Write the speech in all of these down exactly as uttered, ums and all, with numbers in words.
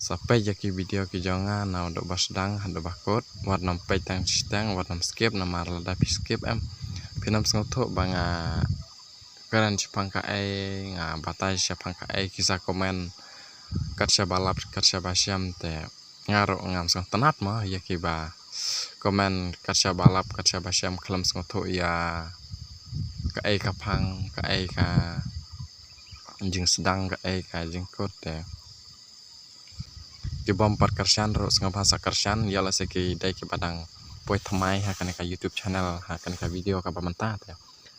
Sa peit ïa ki video ki jong nga naduh ba sdang haduh ba kut, wat nym peit tang shiteng, wat nym skip, namar lada phi skip em, phin nym sngewthuh ba nga kren shaphang kaei, nga batai shaphang kaei, ki sa comment kat shaba lap kat shaba shem, te nga ruh ngam sngewtynnat mo ïa kiba comment kat shaba lap kat shaba shem, khlem sngewthuh ïa kaei ka phang, kaei ka jingsdang, kaei ka jingkut. Te ki bym pat kyrshan ruh sngewbha sa kyrshan, ïoh lehse ki dei kiba dang poi thymmai ha kane ka YouTube channel, ha kane ka video kaba mynta, te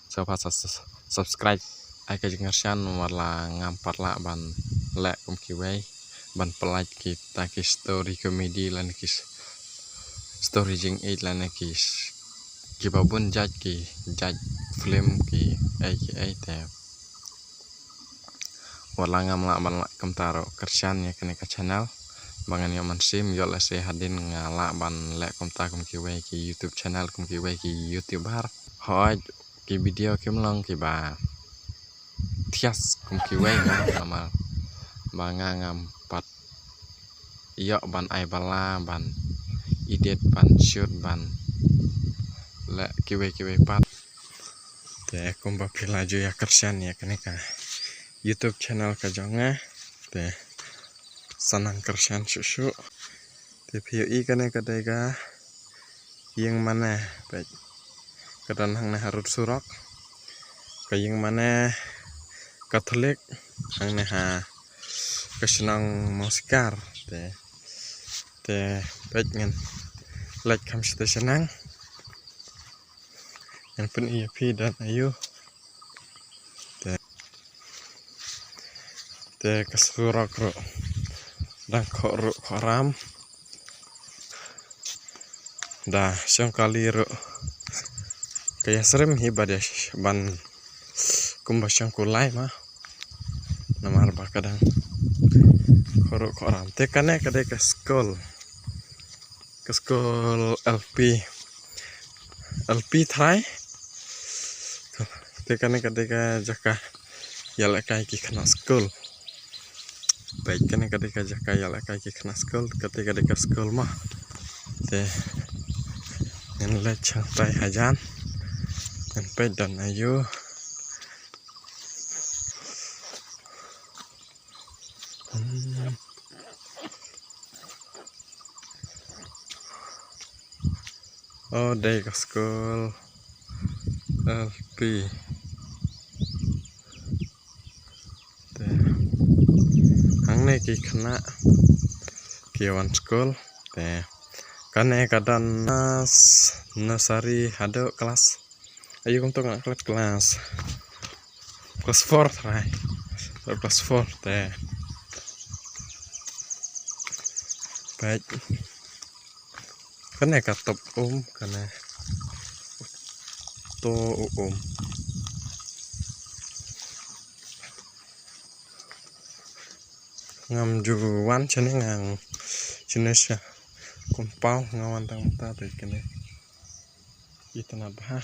sngewbha sa s-, subscribe. Ai ka jingkyrshan, wat la ngam pat lah ban leh kum kiwei, ban pynlait kita ki story comedy lane ki s-, story jingïeit lane ki s-, kiba bun jait, ki jait film, kiei kiei, te wat la ngam lah ban leh kumta ruh, kyrshan ïa kane ka channel ba ngan ïoh mynsiem, ïoh lehse hadien nga lah ban leh kumta kum kiwei ki YouTube channel, kum kiwei ki YouTuber. Hooid, ki video kim long kiba thias kum kiwei mo, namar ba nga ngam pat ïoh ban ai bylla, ban edit, ban shoot, ban leh kiwei kiwei pat. Te kumba phi la ju ïa kyrshan ïa kane ka YouTube channel ka jong nga, te sa nang kyrshan shuh shuh. Te phi ïohi kane ka dei ka ïing mane, peit. Ka don hangne harud surok. Ka ïing mane Katholik hangne ha ka shnong Mawsikar. Te, te peit, ngan leit kham shatei shaneng. Ngan pyni ïa phi don aïu. Te, te ka surok ruh dang khoh ruh khoh ram. Da shong kali ruh ka ïasyriem hi ba dei ban kumba shong kulai ma. Namar ba ka dang khoh ruh khoh ram. Te kane ka dei ka skul. Ka skul L P. L P trai. Te kane ka dei ka jaka ïalehkai ki khynnah skul. Peit, kane ka dei ka jaka ïalehkai ki khynnah skul, kate ka dei ka skul mo. Te ngan leit shangtai hajan. Ngan peit don aïu. Hmm. Oh, dei ka skul L P. Te hangne ki khynnah ki wan skul. Te kane ka don klas nursery haduh klas, aïu kumto nga, klas, klas, klas four trai. Klas four te. Peit. Kane ka top um, kane to u um. Ngam ju wan shane, ngan shane sha compound, nga wan tang mynta te kane. Itynnad bha.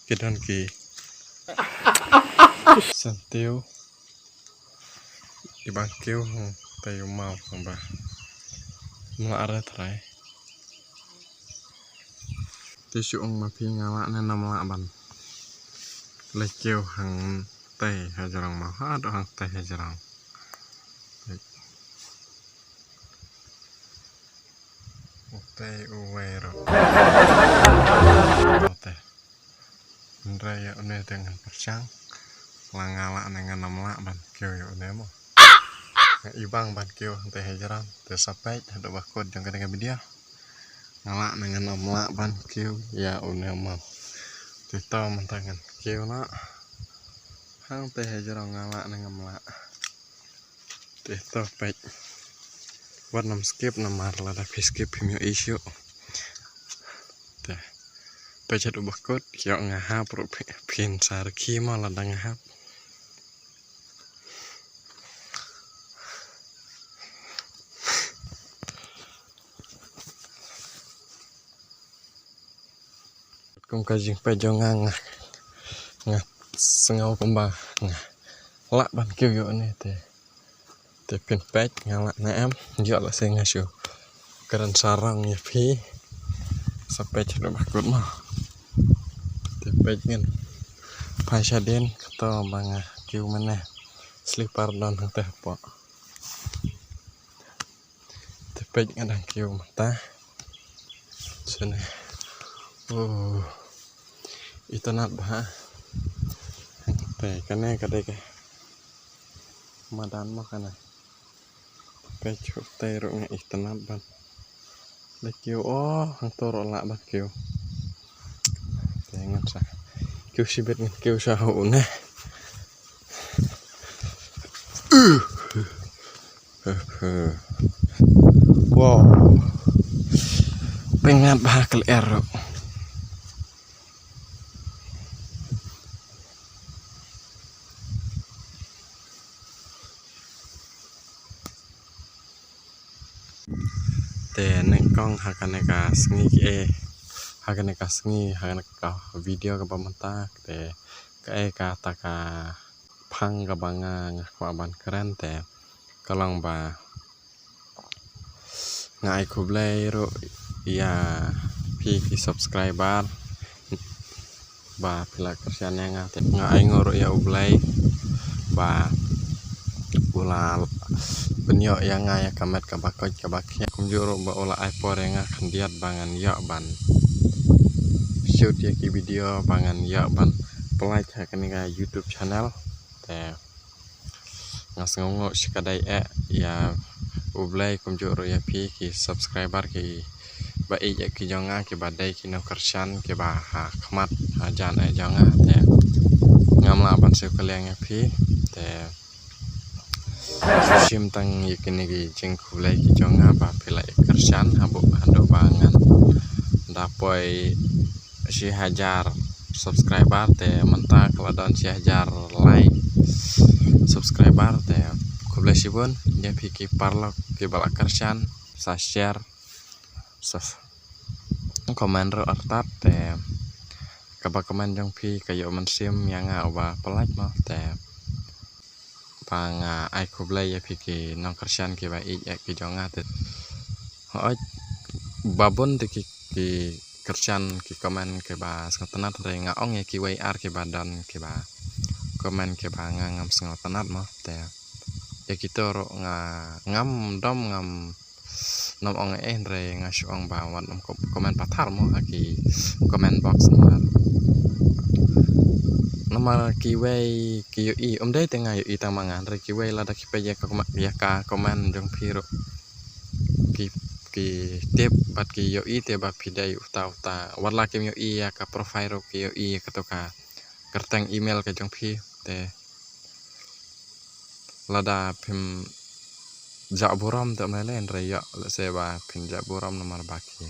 Ki don ki syntiew. I bang kiew hangtei u maw, hangba mla are trai. Te shu ong ma phi, nga lah ne ngam lah ban leit kiew hangtei hajrong maw, haduh hangtei hajrong. Utei uwei ruh. Utei. Hynrei ïa une te ngan pyrshang. La nga lah ne ngam lah ban kiew ïa une mo. Nga i bang ban kiew hangtei hajrong. Te sa peit haduh ba kut jong kane ka video. Nga lah ne ngam lah ban kiew ïa une mo. Te to mynta ngan kiew noh. Hangtei hajrong nga lah ne ngam lah. Te to peit. Wat nym skip namar lada phi skip phim ïohi shuh. Te peit haduh ba kut, ïoh nga hap ruh phi-, phin sa rkhie mo lada nga hap. Kum ka jingpeit jong nga, nga, nga sngew kumba nga lah ban kiew ïa une te. Te phin peit nga lah ne em, ïoh lehse nga shu kren sarong ïa phi. Sa peit haduh ba kut mo. Te peit ngan phai shadien kato ba nga kiew mynne. Slipper don hangta hapoh. Te peit nga dang kiew mynta. Shane. Oh. Itynnad bha. Te kane ka dei ka madan mo kane. Peit shuh te ruh nga itynnad ban. Leit kiew, oh, hangto ruh lah ban kiew. Te ngan sa kiew shibit, ngan kiew sha u ne. Wow. Pyngat bha ka lyer ruh. Te nyngkong ha kane ka sngi, eh, ha kane ka sngi, ha kane ka video kaba mynta, te kaei kata ka phang kaba nga, nga kwah ban kren, te ka long ba nga ai khublei ruh ïa phi ki subscriber ba phi la kyrshan ïa nga, te nga ai nguh ruh ïa U Blei ba u la pynïoh ïa nga ïa ka met kaba koit kaba khiah, kumjuh ruh ba u la ai por ïa nga khyndiat ba ngan ïoh ban shoot ïa ki video, ba ngan ïoh ban pynlait ha kane ka YouTube channel. Te nga sngewnguh shikatdei eh ïa U Blei, kumjuh ruh ïa phi ki subscriber kiba ïeit eh ki jong nga, kiba dei ki nongkyrshan kiba ha khmat hajan eh jong nga. Te ngam lah ban siew kylliang ïa phi. Te shim tang ïa kine ki jingkhublei ki jong nga ba phi la ïa kyrshan haduh, haduh ba ngan da poi shi hajar subscriber, te mynta ka la don shi hajar lai subscriber. Te khublei shibun ïa phi ki paralok kiba la kyrshan, sa share, sa comment ruh artat. Te kaba comment jong phi ka ïoh mynsiem ïa nga uba pynlait mo. Te ba nga ai khublei ïa phi ki nongkyrshan kiba ïeit eh ki jong nga. Te hooid, ba bun te ki, ki kyrshan ki comment kiba sngewtynnad, hynrei nga ong ïa kiwei ar kiba don kiba comment kiba nga ngam sngewtynnad mo. Te ïa kito ruh nga ngam dom, ngam nym ong eh, hynrei nga shu ong ba wat nym comment pathar mo ha ki comment box namar, namar kiwei ki ïohi, ym dei te nga ïohi tang ma nga, hynrei kiwei lada ki peit ïa ka comment, ïa ka comment jong phi ruh ki, ki tip bad ki ïohi te ba phi dei uta uta, wat la kim ïohi ïa ka profile ruh ki ïohi ïa kato ka kyrteng email ka jong phi. Te lada phim jah burom te ym lei lei, hynrei ïoh lehse ba phin jah burom namar ba ki,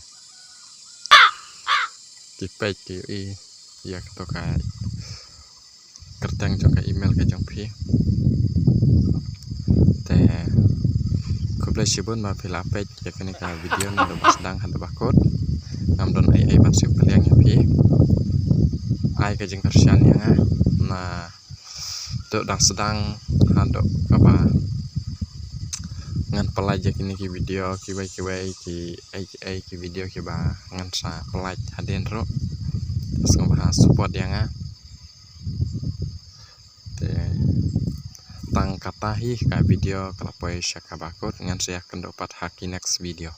ki peit ki ïohi ïa kato ka kyrteng jong ka email ka jong phi. Te khublei shibun ba phi la peit ïa kane ka video naduh ba sdang haduh ba kut. Ngam don ei ei ban siew kylliang ïa phi. Ai ka jingkyrshan ïa nga na duh dang sdang haduh kaba ngan pynlait ïa kine ki video kiwei kiwei, kiei kiei ki video kiba ngan sa pynlait hadien ruh. Sngewbha support ïa nga. Te tang kata hi ka video ka la poi sha kaba kut, ngan sa ïakynduh pat ha ki next video.